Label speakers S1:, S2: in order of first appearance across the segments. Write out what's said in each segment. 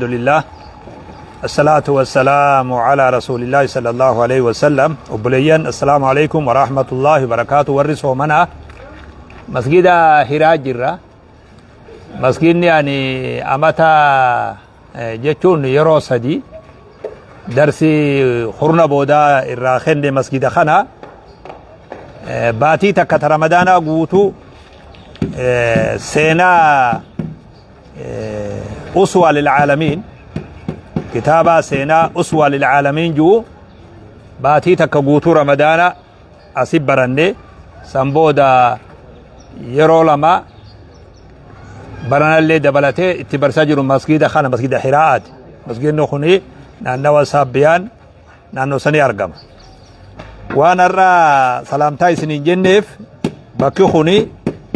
S1: Alhamdulillah. Assalatu wassalamu ala rasulillahi sallallahu alaihi wasallam. Obboleeyyan, assalaamu alaikum wa rahmatullahi wa barakaatu. Warri soomanaa masgida Hiraa jirra. Masgidni ani amata jechuun yeroo sadi darsii hurna boodaa irraa kenne masgida kana. Baatii takka ta Ramadaanaa guutuu seenaa Uswa lilcaalamiin, kitaaba seenaa Uswa lilcaalamiin jiru baatii takka guutuu Ramadaana asi baranne. San booda yeroo lama baranallee dabalatee itti barsaa jiru masgiida kana, masgiida Hiraa'aati. Masgiidni kuni naannawa Saabbiyaan naannoo sanii argama. Waan har'a salaamtaa isiniin jenneef, bakki kuni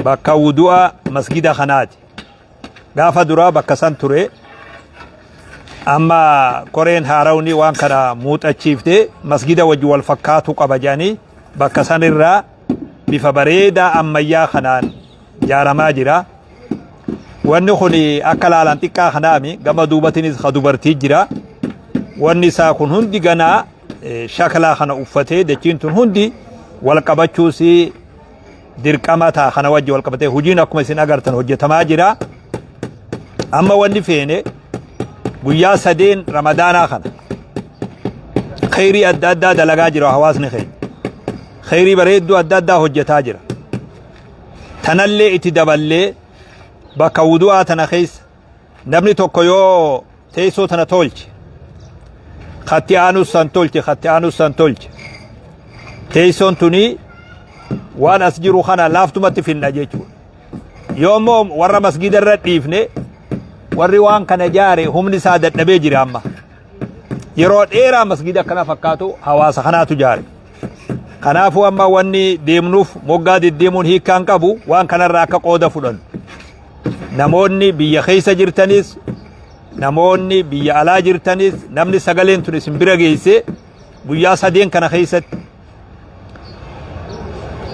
S1: bakka wudu'a masgida kanaati. Gaafa duraa bakka san ture. Amma koreen haarawni waan kana muuxachiiftee masgida wajji wal fakkaatu qaba jedhanii bakka san irraa bifa bareedaa ammayyaa kanaan jaaramaa jira. Wanni kun akka laalan xiqqaa kanaami, gama duubatiinis ka dubartii jira. Wanni isaa kun hundi ganaa shaklaa kana uffatee dachiin tun hundi wal qabachuusi dirqama ta'a. Kana wajji wal qabatee hojiin akkuma isin agartan hojjetamaa jira. Amma wanni feene guyyaa sadeen Ramadaanaa kana kheyrii adda addaa dalagaa jira hawaasni keenya. Kheyrii bareedduu adda addaa hojjetaa jira. Tanallee itti daballee bakka wudu'aa tana keessa namni tokko yoo teessoo tana tolche, katti aanus san tolche, katti aanus san tolche, teessoon tuni waan as jiru kana laaftumatti finna jechuudha. Yoo immoo warra masgiida irra dhiifne, warri waan kana jaare humni isaa dadhabee jira amma. Yeroo dheeraa masgiida akkana fakkaatu hawaasa kanaatu jaare. Kanaafuu amma wanni deemnuuf moggaa deddeemuun hiikkaan qabu, waan kanarraa akka qooda fudhannu. Namoonni biyya keessa jirtanis, namoonni biyya alaa jirtanis, namni sagaleen tun isin bira geesse, guyyaa sadeen kana keessatti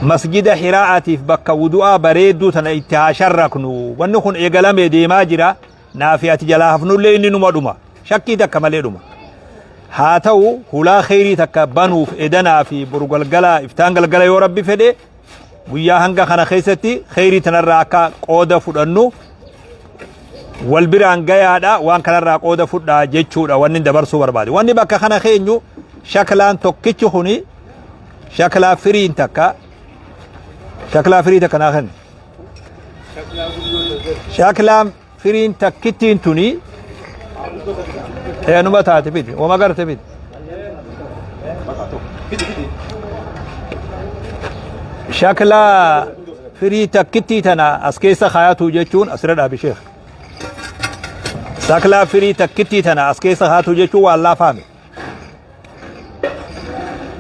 S1: masgida Hiraa'aatiif bakka wudu'aa bareedduu tana itti haa sharraknu. Wanni kun eegalamee deemaa jira. Naafi ati jalaa hafnullee inni numa dhuma. Shakkii takka malee dhuma. Haa ta'u, hulaa kheyrii takka banuuf edanaa fi boru galgala, iftaan galgala yoo Rabbi fedhe, guyyaa hanga kana keessatti kheyrii tanarraa akka qooda fudhannu wal biraan gayaadha, waan kanarraa qooda fudhaa jechuudha wanni dabarsuu barbaade. Wanni bakka kana keenyu shaklaan tokkichi kuni shaklaa firiin takka, shaklaa firii takka naa kennu. Shaklaan firiin takkittiin tuni eenuma taate fidi, wama garte fidi. Shaklaa firii takkittii tana as keessa kaayatu jechuun asirra dhaabi sheekh. Shaklaa firii takkittii tana as keessa kaayatu jechuun waan laafaame.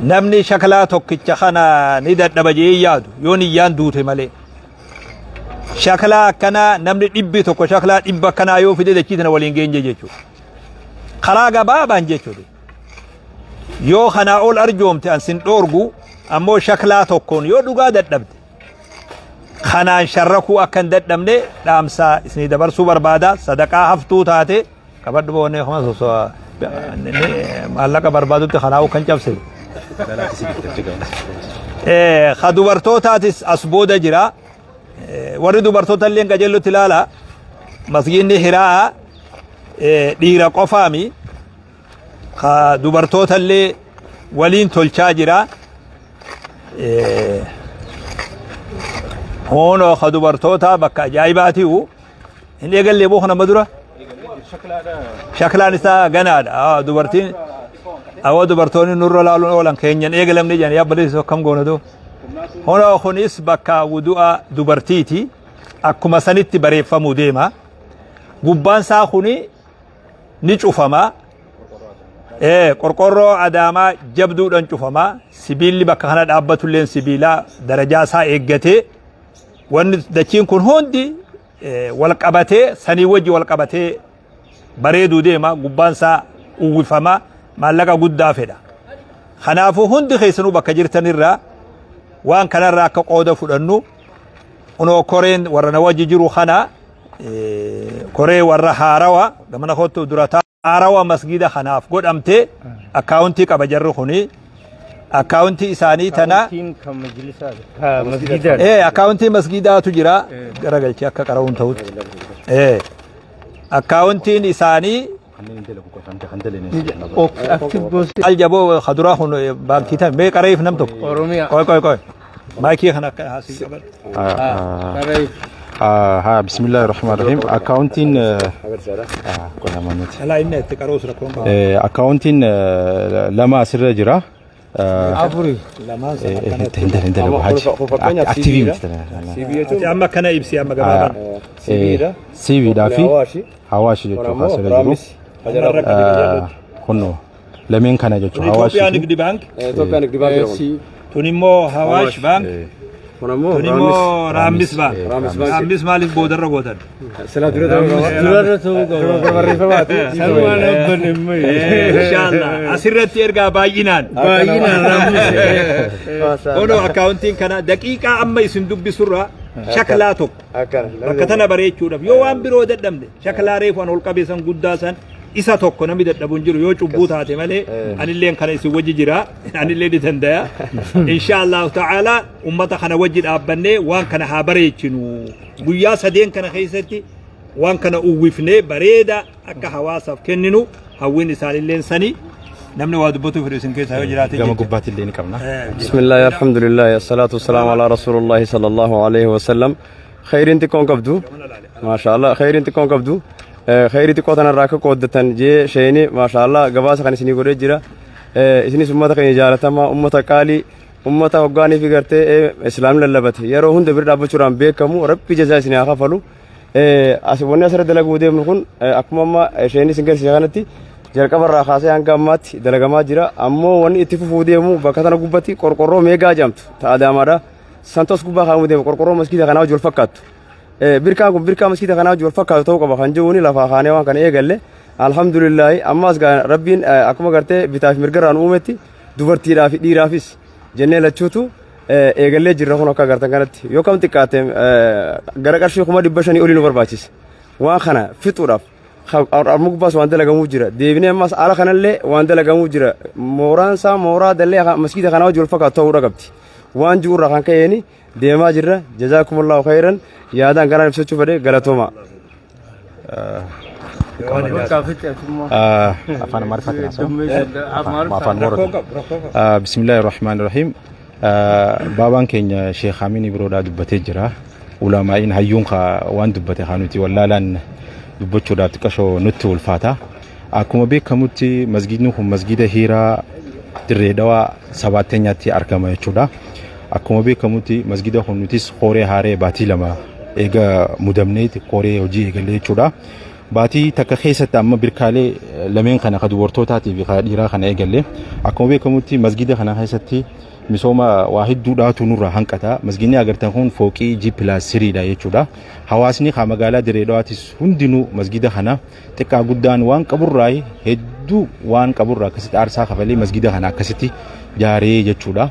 S1: Namni shaklaa tokkicha kana ni dadhaba jee yaadu yoo niyyaan duute malee. Shaklaa akkanaa namni 100 shaklaa 100 akkanaa yoo fide dachii tana waliin geenye jechuudha. Karaa gabaabaan jechuudha. Yoo kanaa ol arjoomte an sin dhoorgu, ammoo shaklaa tokkoon yoo dhugaa dadhabde kanaan sharrakuu akka hin dadhabne dhaamsaa isinii dabarsuu barbaada. Sadaqaa haftuu taate qabadhu boonee kuma sosoo maallaqa barbaadutti kanaa'uu kan cabse. Ka dubartootaatis as booda jira. Warri dubartoota illee qajeellotti ilaala. Masgiinni Hiraa'a dhiira qofaami. Ka dubartoota illee waliin tolchaa jira. Hoonoo ka dubartoota bakka ajaa'ibaati'u hin eegallee boo kana dura. Shaklaan isaa ganaadha. Dubartiin awwa dubartoonni nurra laaluun oolan keenyan eegalamne jedhan yaabbalee akkam goona doo. Honoo kunis bakka wudu'a dubartiiti. Akkuma sanitti bareeffamuu deema. Gubbaan isaa kuni ni cufama. Qorqorroo Adaamaa jabduudhaan cufama. Sibiilli bakka kana dhaabbatulleen sibiila darajaa isaa eeggatee wanni dachiin kun hundi wal qabatee sanii wajji wal qabatee bareeduu deema. Gubbaan isaa uwwifama, maallaqa guddaa fedha. Kanaafuu hundi keessanuu bakka jirtanirraa waan kanarraa akka qooda fudhannu, kunoo koreen warra na wajji jiru kana Koree warra haarawa gamana kottu dura haarawa masgida kanaaf godhamte akkaawuntii qaba jarri kuni akkaawuntii isaanii tana.
S2: Akkaawuntiin kan majlisaati. Ka masgiidaati.
S1: Akkaawuntii masgidaatu jira, garagalchee akka qara'uun ta'utti. Akkaawuntiin isaanii
S2: Active gosi
S1: aljaboo kaduraa kun baankii tan mee qareef nam tokko.
S2: Oromiyaa.
S1: Qoy qoy qoy. Maayikii kana akka haasii qaban.
S2: Qareef.
S3: Haa, bismillaahi rahmaan rahiim. Akkaawuntiin
S1: Alaa inni itti qaruus rakkoon qaba.
S3: Akkaawuntiin lama asirra jira.
S2: Afuri.
S1: Lamaan sana akkanatti.
S3: Hin dalagu haji. Active miti.
S1: Ati amma kana ibsi amma gabaabaan.
S3: CBdhaa fi Hawaashi jechuudha asirra jiru.
S1: Ammarra kan jedhu.
S3: Kunno lameen kana jechuudha.
S1: Itoophiyaa
S3: Hawaashi fi
S1: Nigdi Bank.
S4: Itoophiyaan Nigdi Baankii jedhamu.
S1: Tun immoo Hawaash Bank.
S4: Kun ammoo
S1: Tun immoo Raammis Bank.
S4: Raammis Bank.
S1: Raammis maaliif boodarra gootan?
S4: Silaa dura ta'uu qaba.
S2: Durarra ta'uu qaba.
S4: Barreeffamaati.
S2: Sanumaan abban immoo.
S1: Inshallah. Asirratti ergaa baay'inaan.
S2: Baay'inaan Raammis.
S1: Ono akkaawuntiin kana daqiiqaa amma isin dubbisurra shaklaa tokko.
S4: Akkana.
S1: Bakka tana bareechuudhaaf yoo waan biroo dadhabne shaklaa reefu an ol qabe san guddaa san isa tokko namni dadhabu hin jiru yoo cubbuu taate malee, anilleen kana isin wajji jira, anillee ni dandaya. Insha Allahu ta'ala ummata kana wajji dhaabbannee waan kana haa bareechinu. Guyyaa sadeen kana keessatti waan kana uwwifnee bareeda akka hawaasaaf kenninu hawwiin isaanilleen sani. Namni waa dubbatu fedhu isin keessaa yoo jiraate
S3: Gama
S1: jecha.
S3: gubbaatti illee ni qabna.
S4: بسم الله، الحمد لله، الصلاة والسلام على رسول الله صلى الله عليه وسلم. خيرين تكون قبدو ما شاء الله، خيرين تكون قبدو، خيري تكون تنا راك قودتن جي شيني ما شاء الله. قباس خان سني غوري جرا إسني سمتا كان جالتما أمتا قالي أمتا هقاني في قرتي إسلام للبت يرو هند برد أبو شرام بيكمو ربي جزا سني أخفلو. As wanni asirra dalaguu deemnu kun akkuma amma isheenis hin garsiise kanatti jalqaba irraa kaasee hanga ammaatti dalagamaa jira. Ammoo wanni itti fufuu deemu bakka tana gubbatti qorqorroo meegaa jedhamtu ta'a Adaamaadha. Santos gubbaa kaa'amuu deema qorqorroo maskiita kanaa wajji wal fakkaattu. Birkaan kun birkaa maskiita kanaa wajji wal fakkaatu ta'uu qaba kan jiruuni lafaa kaanee waan kana eegalle. Alhamdulillaahi, ammaas Rabbiin akkuma gartee bitaa fi mirgarraan uumetti dubartiidhaa fi dhiiraafis jennee lachuutu eegallee jirra. Kun akka agartan kanatti yoo kam xiqqaate gara qarshii 500,000 olii nu barbaachisa. Waan kana fixuudhaaf arma gubbaas waan dalagamuu jira. Deebinee ammas ala kanallee waan dalagamuu jira. Mooraan isaa mooraa dallee maskiita kanaa wajji wal fakkaatu ta'uudha qabdi. Waan jiru irraa kan ka'eeni deemaa jirra. Jazaakumullahu khayran, yaadaan kanaan ibsachuu fedhe, galatooma.
S3: Afaan Amaariffaatiin haasa'u. Afaan Oromoo. Bismillaahi Rahmaani Rahiim. Baabaan keenya Sheekh Amin Ibroodhaa dubbatee jira. Ulamaa'iin hayyuun waan dubbate haa nuti wallaalaan dubbachuudhaaf xiqqashoo nutti ulfaata. Akkuma beekamutti masgidni kun masgida Hiiraa Dirree Dhawaa Sabaattenyaatti argama jechuudha. Akkuma beekamutti masgida kun nutis koree haaree baatii 2 eega mudamneeti koree hojii eegalee jechuudha. Baatii takka keessatti amma birkaalee lameen kana ka dubartootaatii fi ka dhiiraa kana eegalle. Akkuma beekamutti masgida kana keessatti misooma waa hedduudhaatu nurraa hanqata. Masgidni agartan kun fooqii G+3dha jechuudha. Hawaasni ka magaalaa Dirree Dhawaatis hundinuu masgida kana xiqqaa guddaan waan qaburraa, hedduu waan qaburraa akkasitti aarsaa kafalee masgida kana akkasitti jaaree jechuudha.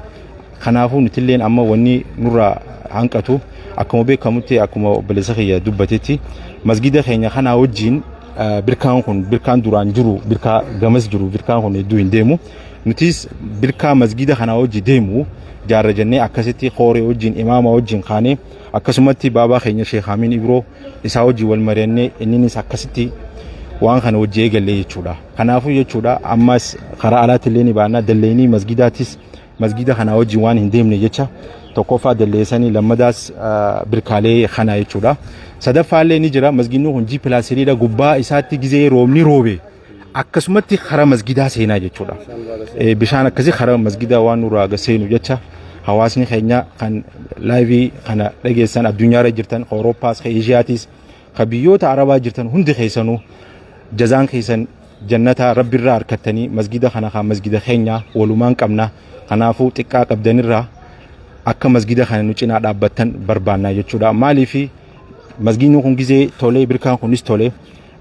S3: Kanaafuu nutilleen amma wanni nurraa hanqatu akkuma beekamutti, akkuma obboleessa kiyya dubbatetti, masgida keenya kanaa wajjin birkaan kun birkaan duraan jiru, birkaa gamas jiru, birkaan kun hedduu hin deemu. Nutis birkaa masgida kanaa wajji deemu jaarra jennee akkasitti kooree wajjin, imaama wajjin kaanee, akkasumatti baabaa keenya Sheekh Amin Ibroo isaa wajjin wal mari'annee inninis akkasitti waan kana wajji eegallee jechuudha. Kanaafuu jechuudha ammas karaa alaatti illee ni baana. Dalleenii masgidaatis masgida kanaa wajjin waan hin deemne jecha tokkoffaa dalleessanii, lammadaas birkaalee kana jechuudha. Sadaffaallee ni jira. Masgidni kun G+3dha. Gubbaa isaatti gizee roobni roobe akkasumatti karaa masgidaa seenaa jechuudha. Bishaan akkasii karaa masgidaa waan nurraa seenu jecha hawaasni keenya kan live kana dhageessan, addunyaarra jirtan, Awurooppaas, Eeshiyaatis, ka biyyoota Arabaa jirtan hundi keessanuu jazaan keessan jannata rabbirraa harkattanii masgida kana kan masgida keenya walumaan qabna. Kanaafuu xiqqaa qabdanirraa akka masgida kana nu cinaa dhaabbattan barbaannaa jechuudha. Maaliifi masgidni kun gizee tolee, birkaan kunis tolee,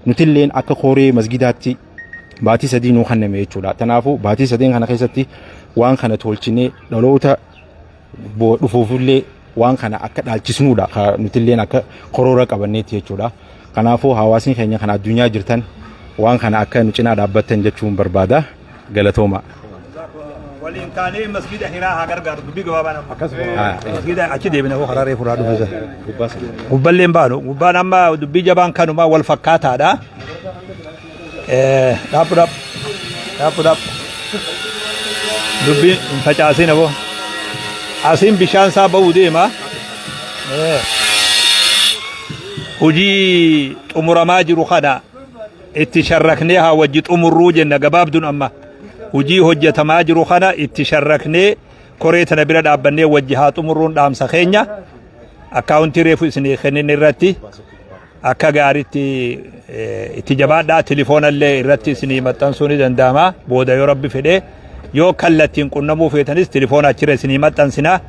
S3: nutilleen akka koree masgidaatti baatii 3 nuu kenname jechuudha. Kanaafuu baatii sadeen kana keessatti waan kana tolchinee dhaloota dhufuufillee waan kana akka dhaalchisnuudha nutilleen akka koroora qabanneetti jechuudha. Kanaafuu hawaasni keenya kan addunyaa jirtan waan kana akka nu cinaa dhaabbattan jechuun barbaada. Galatooma.
S1: Waliin taanee masgida Hiraa haa gargaaru dubbii gabaabaan amma. Masgida achi deebina hoo karaa reefu irraa dhufe sana. Gubballee hin baanu. Gubbaan amma dubbii jabaan kanuma wal fakkaataadha. Dhaabbu dhaabbu. Dhaabbu dhaabbu. Dubbiin hin facaasin aboo. Asiin bishaan isaa ba'uu deema. Hojii xumuramaa jiru kana itti sharraknee haa wajji xumurruu jenna gabaabduun amma. Hojii hojjetamaa jiru kana itti sharraknee koree tana bira dhaabbannee wajji haa xumurruun dhaamsa keenya. Akkaawuntii reefu isinii kennin irratti akka gaaritti itti jabaadhaa tilifoonallee irratti isinii maxxansuu ni danda'ama booda yoo rabbi fedhe yoo kallattiin qunnamuu feetanis tilifoona achirra isinii maxxansina.